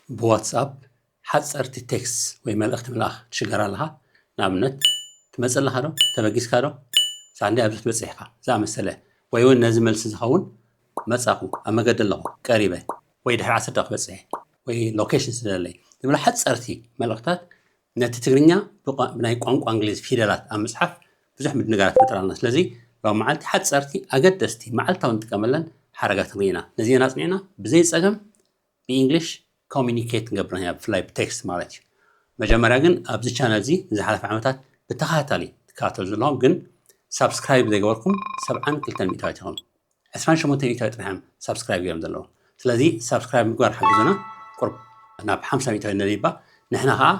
ብዋትስኣፕ ሓፀርቲ ቴክስት ወይ መልእኽቲ ምልኣኽ ትሽገር ኣለኻ። ንኣብነት ትመፅእ ኣለኻ ዶ? ተበጊስካ ዶ? ሳንዲ ኣብዚ ክትበፅሕ ኢኻ ዝኣመሰለ፣ ወይ እውን ነዚ መልሲ ዝኸውን መፃኹ፣ ኣብ መገዲ ኣለኹ፣ ቀሪበ፣ ወይ ድሕሪ ዓሰርተ ደቂቕ ክበፅሕ ወይ ሎኬሽን ስለለይ ዝብላ ሓፀርቲ መልእኽታት ነቲ ትግርኛ ብቋ- ብናይ ቋንቋ እንግሊዝ ፊደላት ኣብ ምፅሓፍ ብዙሕ ምድንጋራት ፈጥራልና። ስለዚ ሎም መዓልቲ ሓፀርቲ ኣገደስቲ መዓልታዊ ንጥቀመለን ሓረጋት ንርኢ ኢና። ነዚአን ኣፅኒዕና ብዘይ ፀገም ብእንግሊሽ ኮሚኒኬት ንገብር ኢና፣ ብፍላይ ብቴክስት ማለት እዩ። መጀመርያ ግን ኣብዚ ቻነል እዚ ዝሓለፈ ዓመታት ብተኸታታሊ ትከታተሉ ዘለኹም ግን ሳብስክራይብ ዘይገበርኩም ሰብዓን ክልተን ሚእታዊት ኢኹም። ዕስራን ሸሞንተ ሚእታዊት ጥራሕ እዮም ሳብስክራይብ ገይሮም ዘለዉ። ስለዚ ሳብስክራይብ ምግባር ሓግዙና። ቁርብ ናብ ሓምሳ ሚእታዊት ነሪባ ንሕና ከዓ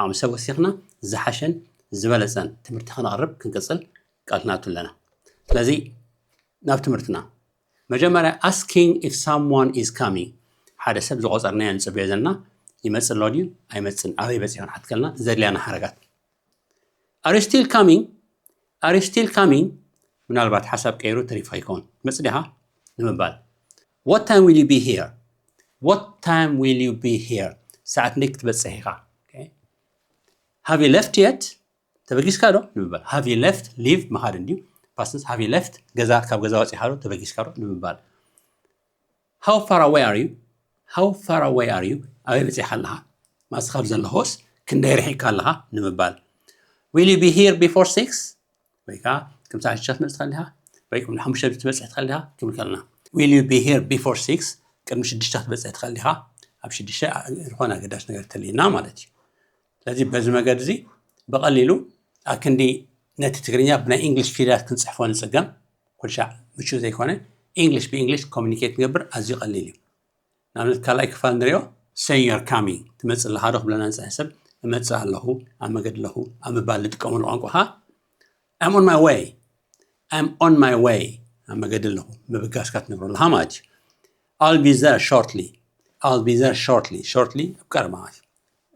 ዓቕሚ ሰብ ወሲኽና ዝሓሸን ዝበለፀን ትምህርቲ ከነቕርብ ክንቅፅል ቃል ክንኣቱ ኣለና። ስለዚ ናብ ትምህርትና። መጀመርያ asking if someone is coming፣ ሓደ ሰብ ዝቆፀርናዮ ንፅበዮ ዘለና ይመፅእ ኣሎ ድዩ ኣይመፅን፣ ኣበይ በፂሑ ክንሓትከልና ዘድልያና ሓረጋት። Are you still coming? Are you still coming? ምናልባት ሓሳብ ቀይሩ ተሪፎ ይኸውን። መፅእ ዲኻ ንምባል። What time will you be here? What time will you be here? ሰዓት ክንደይ ክትበፅሕ ኢኻ? Okay. Have you left yet? ተበጊስካ ዶ ንምባል። Have you left? Leave ምኻድ እንድዩ። Past tense, have you left? ገዛ፣ ካብ ገዛ ወፂኻ ዶ? ተበጊስካ ዶ ንምባል። How far away are you? How far away are you? ኣበይ በፂሕካ ኣለኻ? ማስ ካብ ዘለኹስ ክንደይ ርሒቕካ ኣለኻ ንምባል። Will you be here before six? ወይ ከዓ ቅድሚ ሰዓት ሽዱሽተ ክትመፅእ ትኽእል ዲኻ? ወይ ቅድሚ ሓሙሽተ ክትበፅሕ ትኽእል ዲኻ? ክንብል ከለና። Will you be here before six? ቅድሚ ሽዱሽተ ክትበፅሕ ትኽእል ዲኻ? ኣብ ሽዱሽተ ዝኾነ ኣገዳሲ ነገር ተልዩና ማለት እዩ። ስለዚ በዚ መገዲ እዚ ብቐሊሉ ኣክንዲ ነቲ ትግርኛ ብናይ እንግሊሽ ፊደላት ክንፅሕፎ ንፅገም ኩልሻዕ ምቹእ ዘይኮነ፣ እንግሊሽ ብእንግሊሽ ኮሚኒኬት ንገብር ኣዝዩ ቀሊል እዩ። ንኣብነት ካልኣይ ክፋል ንሪኦ፣ say you're coming፣ ትመፅእ ኣለኻ ዶ ክብለና ንፅሕፍ ሰብ፣ እመፅእ ኣለኹ፣ ኣብ መገዲ ኣለኹ ኣብ ምባል ንጥቀመሉ ቋንቋ ኸዓ I'm on my way፣ I'm on my way፣ ኣብ መገዲ ኣለኹ ምብጋስካ ትነግሮ ኣለኻ ማለት እዩ። I'll be there shortly፣ I'll be there shortly፣ shortly ኣብ ቀረባ ማለት እዩ።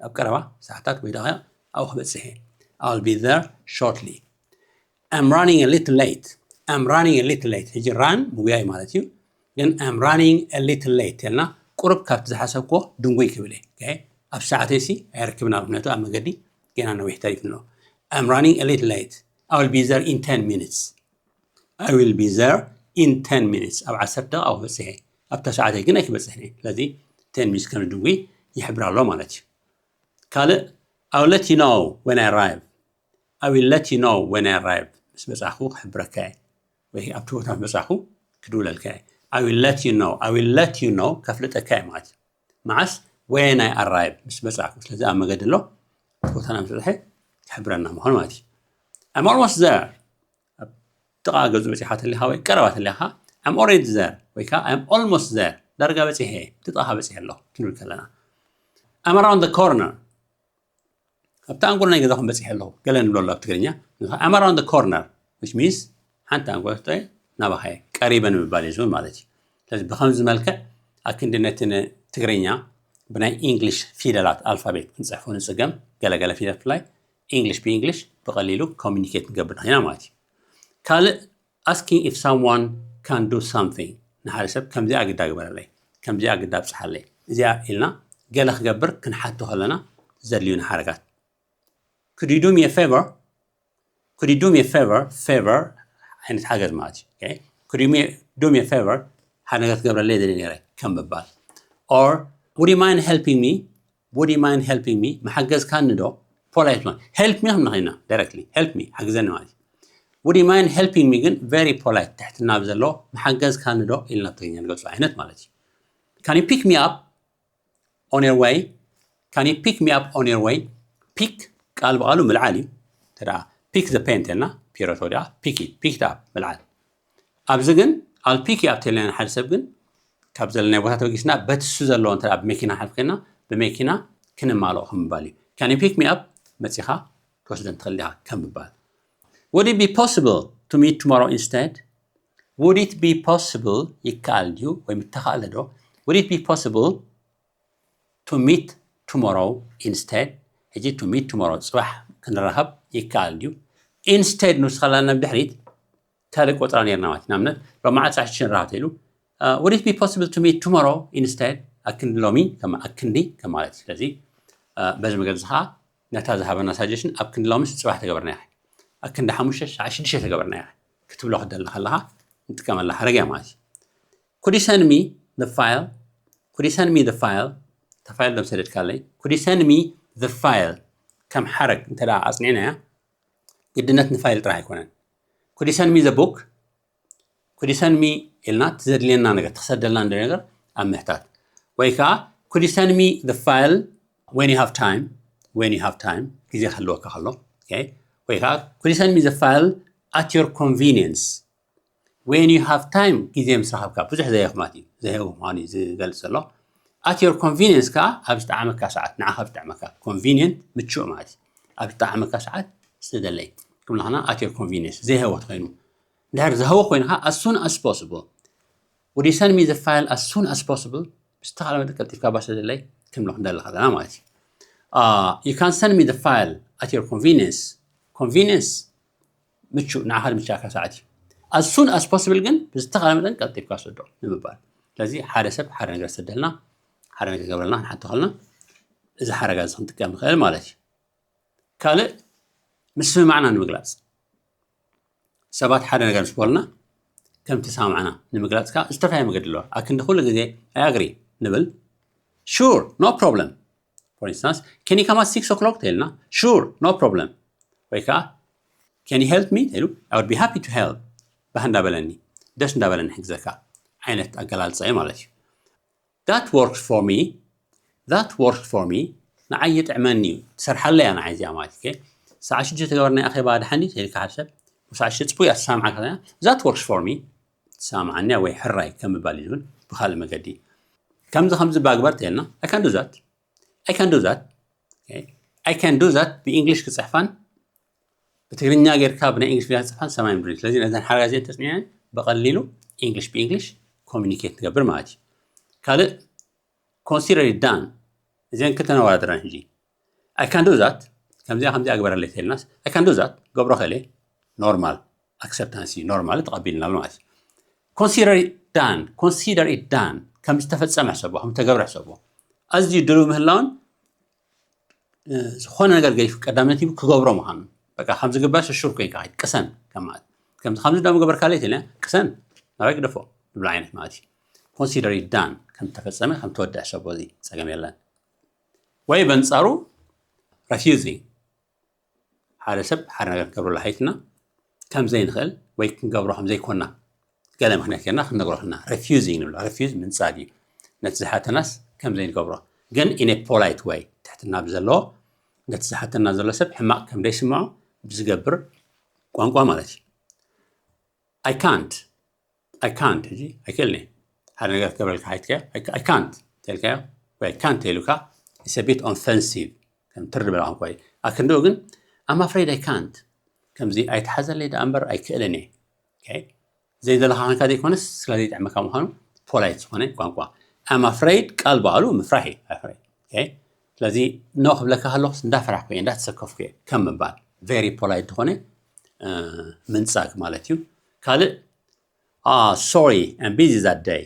ኣብ ቀረባ ሰዓታት ወይ ደቂቕ ኣብኡ ክበፅሕ እየ። I'll be there shortly። I'm running a little late። I'm running a little late። ሕጂ run ምጉያይ ማለት እዩ። ግን I'm running a little late ኢልና ቁሩብ ካብቲ ዝሓሰብክዎ ድንጉይ ክብል እየ። Okay? ኣብ ሰዓተይ ሲ ኣይረክብን ኣሎ፣ ምክንያቱ ኣብ መገዲ ገና ነዊሕ ተሪፉ ኣሎ። I'm running a little late። I will be there in ten minutes። I will be there in ten minutes። ኣብ ዓሰርተ ደቂቕ ኣብኡ ክበፅሕ እየ። ኣብታ ሰዓተይ ግን ኣይክበፅሕን እየ። ስለዚ ten minutes ከም ዝድንጉይ ይሕብር ኣሎ ማለት እዩ። ካልእ I'll let you know when I arrive። I will let you know when I arrive። ምስ በፃኹ ክሕብረካ እየ። ወይ ኣብቲ ቦታ ምስ በፃኹ ክድውለልካ እየ። I will let you know። I will let you know ከፍልጠካ እየ ማለት እዩ። መዓስ? When I arrive፣ ምስ በፃኹ። ስለዚ ኣብ መገዲ ኣሎ፣ ኣብቲ ቦታ ናብ ዝበፅሐ ክሕብረና ምዃኑ ማለት እዩ። I'm almost there። ኣብ ጥቓ ገፁ በፂኻ ተሊኻ ወይ ቀረባ ተሊኻ I'm already there ወይ ከዓ I'm almost there፣ ዳርጋ በፂሐ እየ፣ ብጥቓኻ በፂሐ ኣለኹ ክንብል ከለና። I'm around the corner። ኣብቲ ኣንጎል ናይ ገዛኹም በፂሐ ኣለኹ ገለ ንብሎ ኣሎ ኣብ ትግርኛ። I'm around the corner which means ሓንቲ ኣንጎል ናባኻ እየ ቀሪበ ንምባል እዩ ዝብል ማለት እዩ። ስለዚ ብኸምዚ መልክዕ ኣክንዲ ነቲ ንትግርኛ ብናይ እንግሊሽ ፊደላት ኣልፋቤት ክንፅሕፎ ንፅገም። ገለገለ ፊደላት ብፍላይ እንግሊሽ ብእንግሊሽ ብቐሊሉ ኮሚኒኬት ንገብር ኢና ማለት እዩ። ካልእ asking if someone can do something፣ ንሓደ ሰብ ከምዚኣ ግዳ ግበረለይ፣ ከምዚኣ ግዳ ኣብፅሓለይ፣ እዚኣ ኢልና ገለ ክገብር ክንሓቶ ከለና ዘድልዩና ሓረጋት። Could you do me a favor? Could you do me a favor? Favor ዓይነት ሓገዝ ማለት እዩ። Okay? Could you me- do me a favor? ሓደ ነገር ትገብረለይ ደልየ ነይረ ከም ምባል። Or would you mind helping me? Would you mind helping me? ምሓገዝካኒ ዶ? ፖላይት ማለት help me ከም ንኽእልና directly help me ሓግዘኒ ማለት እዩ። Would you mind helping me ግን very polite ትሕትና ብዘለዎ ምሓገዝካኒ ዶ ኢልና ብትግርኛ ንገልፆ ዓይነት ማለት እዩ። Can you pick me up on your way? Can you pick me up on your way? Pick ቃል ብቓሉ ምልዓል እዩ። ተዳ pick the pen ተልና ፒሮ ተወዲኣ pick it፣ pick it up ምልዓል። ኣብዚ ግን I'll pick you up ተልና ሓደ ሰብ ግን ካብ ዘለናይ ቦታ ተበጊስና በትሱ ዘለዎ እንተ ብመኪና ሓልፍ ኮይና ብመኪና ክንማልኦ ከም ምባል እዩ። Can you pick me up? መፂኻ ትወስደን ትኽእል ዲኻ ከም ምባል። Would it be possible to meet tomorrow instead? Would it be possible? ይከኣል ድዩ ወይ ምተኻእለ ዶ? Would it be possible to meet tomorrow instead? ሕጂ to meet tomorrow ፅባሕ ክንራኸብ ይከኣል ድዩ? Instead ንውስኸላና ብድሕሪት ካልእ ቆፅራ ነርና ማለት ንኣብነት ሎማዓት ሰዓት ሽዱሽተ ንራኸብ ተይሉ Would it be possible to meet tomorrow instead? ኣክንዲ ሎሚ ኣክንዲ ከማለት እዩ። ስለዚ በዚ መገዲ ከዓ ነታ ዝሃበና ሳጀሽን ኣብ ክንዲ ሎምስ ፅባሕ ተገበርና ኢኻ፣ ኣብ ክንዲ ሓሙሽተ ሸዓ ሽዱሽተ ተገበርና ኢኻ ክትብሎ ክትደሊ ከለኻ ንጥቀመላ ሓረግ እያ ማለት እዩ። Could you send me the file? Could you send me the file? ተፋይል ዶ ምሰደድካለይ? Could you send me the file? ከም ሓረግ እንተ ኣፅኒዕናያ ግድነት ንፋይል ጥራሕ ኣይኮነን። Could you send me the book? Could you send me ኢልና ትዘድልየና ነገር ትክሰደልና እንደ ነገር ኣብ ምህታት ወይ ከዓ could you send me the file when you have time? When you have time ግዜ ክህልወካ ከሎ ወይ ከዓ could you send me the file at your convenience? When you have time ግዜ ምስ ረኸብካ ብዙሕ ዘየኽማት እዩ ዘየው ምዃኑ እዩ ዝገልፅ ዘሎ። At your convenience ከዓ ኣብ ዝጠዓመካ ሰዓት ንዓኻ ኣብ ዝጠዓመካ convenient ምቹእ ማለት እዩ። ኣብ ዝጠዓመካ ሰዓት ዝተደለይ ክብለኸና at your convenience ዘይህወት ኮይኑ እንድሕር ዝህወ ኮይንካ as soon as possible would you send me the file as soon as possible ብዝተኻለ መጠን ቀልጢፍካ ባሰ ዘለይ ክንብሎ ክንደሊ ከለና ማለት እዩ። You can send me the file at your convenience. Convenience ምቹእ ንዓኻ ዝምችኣካ ሰዓት እዩ። As soon as possible ግን ብዝተኻለ መጠን ቀልጢፍካ ሰዶ ንምባል። ስለዚ ሓደ ሰብ ሓደ ነገር ሰደልና ሓደ ነገር ገብረልና ክንሓቶ ከለና እዚ ሓረጋ እዚ ክንጥቀም ንኽእል ማለት እዩ። ካልእ ምስምማዕና ንምግላፅ ሰባት ሓደ ነገር ምስ በሉና ከም ተሰማምዓና ንምግላፅ ከዓ ዝተፈላለየ መገዲ ኣለዋ። ኣክንዲ ኩሉ ግዜ I agree ንብል። Sure, no problem. For instance, can you come at six o'clock ተልና sure, no problem። ወይ ከዓ can you help me ተሉ I would be happy to help። ባህ እንዳበለኒ ደስ እንዳበለኒ ሕግዘካ ዓይነት ኣገላልፃ እዩ ማለት እዩ። That works for me. That works for me. ንዓይ ይጥዕመኒ እዩ ትሰርሓለያ ንዓይ እዚኣ ማለት እዩ። ሰዓ ሽዱሽተ ተገበርና ኣኼባ ድሓን ተልካ ሓደ ሰብ ሰዓ ሽዱሽተ ፅቡቅ እያ ትሰማምዓካ። That works for me. ትሰማምዓኒ ወይ ሕራይ ከም ምባል እዩ ዝብል ብካልእ መገዲ ከምዚ ከምዚ ባግበር ተልና I can do that. I can do that. I can do that ብእንግሊሽ ክፅሕፋን ብትግርኛ ጌርካ ብናይ እንግሊሽ ፊደላት ፅሕፋን ሰማይ ምድሪ። ስለዚ ነዘን ሓረጋ እዚአን ተፅኒዐን ብቐሊሉ እንግሊሽ ብእንግሊሽ ኮሚኒኬት ንገብር ማለት እዩ። ካልእ consider it done። እዚአን ክልተ ነዋዳድረን ሕጂ I can do that። ከምዚኣ ከምዚኣ ግበረለይ ተልናስ I can do that ገብሮ ከለ ኖርማል ኣክሰፕታንስ እዩ። ኖርማል ተቐቢልናሉ ማለት እዩ። Consider it done. Consider it done ከም ዝተፈፀመ ሕሰቦ ከም ተገብረ ሕሰቦ። ኣዝዩ ድልው ምህላውን ዝኾነ ነገር ገይፉ ቀዳምነት ሂቡ ክገብሮ ምዃኑ በቃ ከም ዝግባእ ሽሹር ኮይንካ ኸይድ ቅሰን ከማለት ከምዚ ከምዚ ዳሞ ገበርካለይ ተለ ቅሰን ናባይ ግደፎ ንብሎ ዓይነት ማለት እዩ። Consider it done ከም ተፈጸመ ከም ተወድአ ሰቦ እዚ ጸገም የለን። ወይ በንጻሩ refusing ሓደ ሰብ ሓደ ነገር ክገብረሉ ሓይትና ከም ዘይንኽእል ወይ ክንገብሮ ከም ዘይኮና ገለ ምክንያት ጌርና ክንነግሮ ከለና refusing ንብሎ። Refuse ምንጻግ እዩ። ነቲ ዝሓተናስ ከም ዘይንገብሮ ግን in a polite way ትሕትና ብዘለዎ ነቲ ዝሓተና ዘሎ ሰብ ሕማቕ ከም ዘይስምዖ ብዝገብር ቋንቋ ማለት እዩ። I can't. I can't ሕጂ ኣይክእልን እየ ሓደ ነገር ክገብረልካ ሓይትካ I can't ተልካዮ ወይ I can't ተልካ it's a bit offensive ከም ትር ዝበለ ቋንቋ እዩ። ኣክንድኡ ግን I'm afraid I can't ከምዚ ኣይትሓዘለይ ደኣ እምበር ኣይክእልን እየ። Okay? ዘይደለኻ ኮይንካ ዘይኮነስ ስለ ዘይጥዕመካ ምዃኑ ፖላይት ዝኾነ ቋንቋ። I'm afraid ቃል በዓሉ ምፍራሕ እዩ። I'm afraid። Okay? ስለዚ no ክብለካ ከለኹስ እንዳፈራሕኩ እየ እንዳተሰከፍኩ እየ ከም ምባል very polite ዝኾነ ምንጻግ ማለት እዩ። ካልእ sorry I'm busy that day.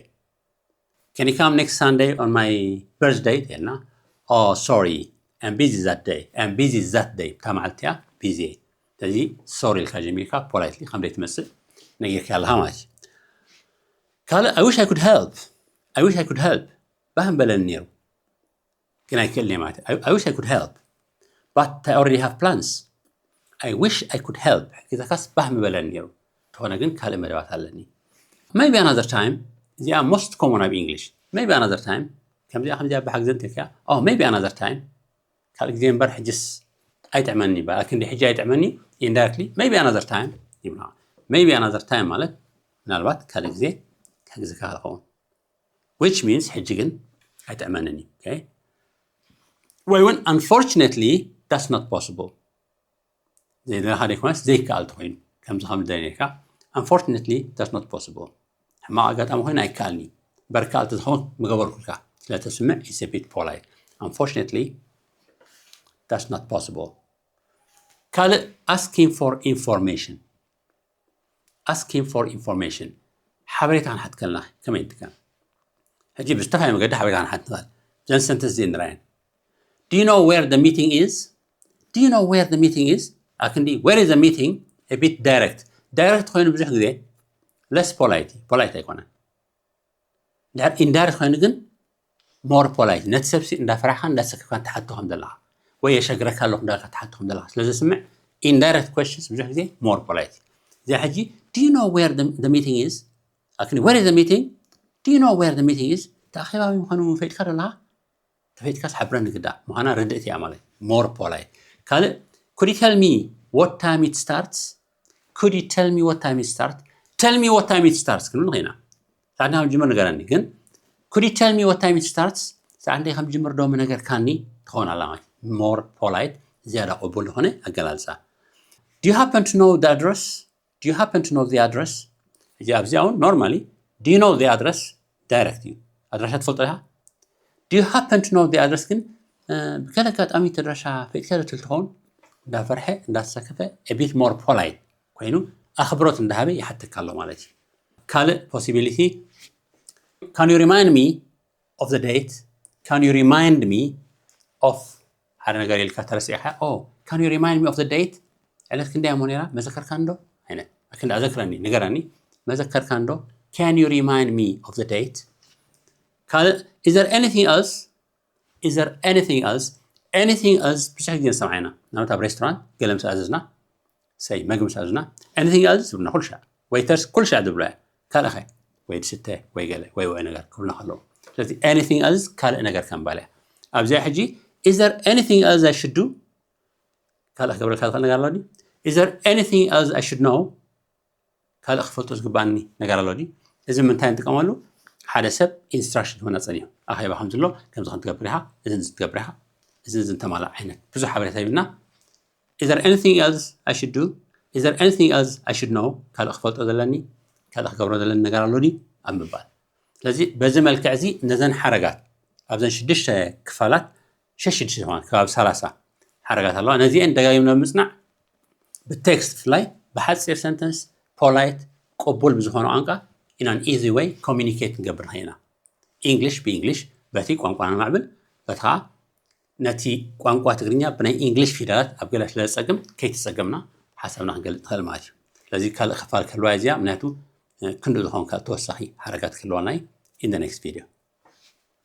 Can you come next Sunday on my birthday? ተልና oh sorry I'm busy that day. I'm busy that day እታ መዓልቲ እያ ቢዚ እየ። ስለዚ ሶሪ ኢልካ ጀሚርካ ፖላይትሊ ከም ዘይትመፅእ ነጊርካ ኣለካ ማለት እዩ። ካልእ I wish I could help. I wish I could help ባህ ምበለኒ ነይሩ ግን ኣይክእልን እየ ማለት እዩ። I wish I could help but I already have plans. I wish I could help ሕግዘካስ ባህ ምበለኒ ነይሩ እንተኾነ ግን ካልእ መደባት ኣለኒ። Maybe another time እዚኣ most common ኣብ English. Maybe another time ከምዚኣ ከምዚኣ ብሓግዘ እንተልካ oh maybe another time ካልእ ግዜ እምበር ሕጅስ ኣይጥዕመኒ ይበሃል። ክንዲ ሕጂ ኣይጥዕመኒ indirectly maybe another time ይብልኻ። Maybe another time ማለት ምናልባት ካልእ ግዜ ክሕግዝካ ክኸውን which means ሕጂ ግን ኣይጥዕመንን እዩ። Okay? ወይ እውን unfortunately that's not possible ዘይደለኻ ዘይኮነስ ዘይከኣል ተኮይኑ ከምዚ ከም ደለካ unfortunately that's not possible ሕማቕ ኣጋጣሚ ኮይኑ ኣይከኣልን እዩ። በርካ ኣልተዝኸውን ምገበርኩልካ ስለ ተስምዕ it's a bit polite. Unfortunately that's not possible. ካልእ asking for information. Asking for information ሓበሬታ ክንሓትከልና ከመይ ንጥቀም? ሕጂ ብዝተፈላለየ መገዲ ሓበሬታ ንሓትት ንኽእል። እዘን ሰንተንስ እዚኤን ንርኣየን። Do you know where the meeting is? Do you know where the meeting is? ኣክንዲ where is the meeting? A bit direct. ዳይረክት ኮይኑ ብዙሕ ግዜ less polite፣ ፖላይት ኣይኮነን። ድሕር ኢንዳይረክት ኮይኑ ግን more polite፣ ነቲ ሰብሲ እንዳፈራሕካን እንዳሰከፍካን ትሓቶ ከም ዘለኻ ወይ የሸግረካ ኣለኹ እንዳልካ ትሓቶ ከም ዘለኻ ስለ ዘስምዕ indirect questions ብዙሕ ግዜ more polite። እዚኣ ሕጂ do you know where the, the meeting is? ኣክኒ where is the meeting? Do you know where the meeting is? እቲ ኣኼባ ምዃኑ ፈሊጥካ ዶ ኣለኻ? ተፈሊጥካስ ሓብረኒ ግዳ ምዃና ርድእቲ እያ ማለት more polite። ካልእ could you tell me what time it starts? Could you tell me what time it starts? Tell me what time it starts ክንብል ንኽእል ኢና። ሰዓት ክንደይ ከም ዝጅምር ንገረኒ። ግን could you tell me what time it starts? ሰዓት ክንደይ ከም ዝጅምር ዶ ምነገርካኒ ትኸውን ኣላ ማለት more polite፣ ዝያዳ ቅቡል ዝኾነ ኣገላልጻ። Do you happen to know the address? Do you happen to know the address? ሕጂ ኣብዚኣ እውን normally do you know the address? ዳይረክት እዩ። ኣድራሻ ትፈልጦ ኢኻ? Do you happen to know the address? ግን ብገለ ኣጋጣሚ እቲ ኣድራሻ ፈሊጥካዮ ዶ ትብል ትኸውን? እንዳፈርሐ እንዳተሰከፈ a bit more polite ኮይኑ ኣኽብሮት እንዳሃበ ይሓተካ ኣሎ ማለት እዩ። ካልእ possibility can you remind me of the date? Can you remind me of ሓደ ነገር ኢልካ ተረሲዕካ? Oh, can you remind me of the date? ዕለት ክንደይ እሞ ነይራ? መዘከርካ እንዶ? ኣይነት ክንዲ ኣዘክረኒ ንገረኒ። መዘከርካ እንዶ? Can you remind me of the date? ካልእ is there anything else? Is there anything else? Anything else ብዙሕ ግዜ ንሰምዓ ኢና። ንኣብነት ኣብ ሬስቶራንት ገለ ምስ ኣዘዝና ሰይ መግቢ ምስ ኣዘዝና anything else ዝብሉና ኩሉ ሻዕ waiters ኩሉ ሻዕ ዝብሉ ካልእ ኸ ወይ ዝስተ ወይ ገለ ወይ ወይ ነገር ክብሉና ከለዉ ስለዚ anything else ካልእ ነገር ከም ባል እያ። ኣብዚኣ ሕጂ is there anything else I should do? ካልእ ክገብረልካ ዝኽእል ነገር ኣሎ ድዩ? Is there anything else I should know? ካልእ ክፈልጦ ዝግባኒ ነገር ኣሎ ድዩ? እዚ ምንታይ ንጥቀመሉ? ሓደ ሰብ ኢንስትራክሽን ክህበና ጸኒሑ ኣኼባ ከም ዘሎ ከምዚ ከም ትገብር ኢኻ፣ እዚ እዚ ትገብር ኢኻ፣ እዚ እዚ እንተማላእ ዓይነት ብዙሕ ሓበሬታ ሂብና is there anything else I should do? Is there anything else I should know? ካልእ ክፈልጦ ዘለኒ ካልእ ክገብሮ ዘለኒ ነገር ኣሎ ድዩ ኣብ ምባል። ስለዚ በዚ መልክዕ እዚ ነዘን ሓረጋት ኣብዘን ሽዱሽተ ክፋላት ሸሽዱሽተ ዝኾና ከባቢ ሰላሳ ሓረጋት ኣለዋ። ነዚአን ደጋጊምና ብምፅናዕ ብቴክስት ብፍላይ ብሓፂር ሰንተንስ ፖላይት ቅቡል ብዝኾነ ቋንቋ in an easy way communicate ክንገብር ንኽእል ኢና። ኢንግሊሽ ብኢንግሊሽ በቲ ቋንቋና ነማዕብል በቲ ከዓ ነቲ ቋንቋ ትግርኛ ብናይ ኢንግሊሽ ፊደላት ኣብ ገለ ስለ ዝፀግም ከይተፀገምና ሓሳብና ክንገልፅ ንኽእል ማለት እዩ። ስለዚ ካልእ ክፋል ክህልዋ እዚኣ ምክንያቱ ክንዲ ዝኾን ካልእ ተወሳኺ ሓረጋት ክህልዋና እዩ in the next video።